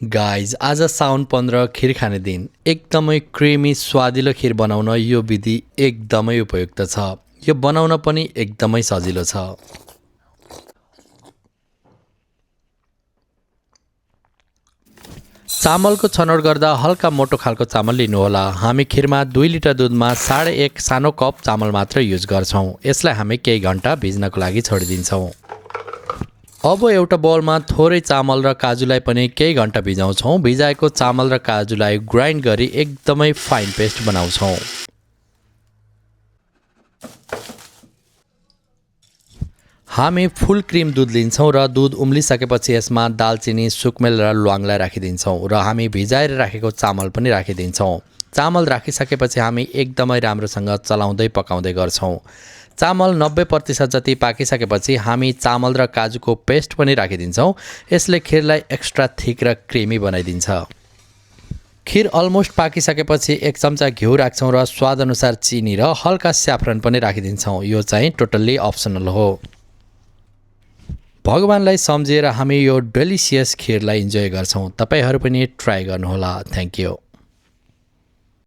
Guys आज साउन 15 खिर खाने दिन एकदमै क्रिमी स्वादिलो खिर बनाउन यो विधि एकदमै उपयुक्त छ। यो बनाउन पनि एकदमै सजिलो छ। चामलको छनौट गर्दा हल्का मोटो खालको चामल लिनुहोला। हामी खिरमा 2 लिटर दुधमा 1.5 सानो कप चामल मात्र युज गर्छौँ। यसलाई हामी केही घण्टा भिज्नको लागि छोडिदिन्छौँ। अब एउटा बोलमा थोरै चामल र काजुलाई पनि केही घण्टा भिजाउँछौँ। भिजाएको चामल र काजुलाई ग्राइन्ड गरी एकदमै फाइन पेस्ट बनाउँछौँ। हामी फुल क्रिम दुध लिन्छौँ र दुध उम्लिसकेपछि यसमा दालचिनी, सुकमेल र ल्वाङलाई राखिदिन्छौँ र हामी भिजाएर राखेको चामल पनि राखिदिन्छौँ। चामल राखिसकेपछि हामी एकदमै राम्रोसँग चलाउँदै पकाउँदै गर्छौँ। चामल 90% जति पाकिसकेपछि हामी चामल र काजुको पेस्ट पनि राखिदिन्छौँ। यसले खिरलाई एक्स्ट्रा थिक र क्रिमी बनाइदिन्छ। खिर अलमोस्ट पाकिसकेपछि 1 चम्चा घिउ राख्छौँ र स्वादअनुसार चिनी र हल्का स्याफ्रन पनि राखिदिन्छौँ। यो चाहिँ टोटल्ली अप्सनल हो। भगवानलाई सम्झेर हामी यो डेलिसियस खिरलाई इन्जोय गर्छौँ। तपाईहरू पनि ट्राई गर्नुहोला। Thank you.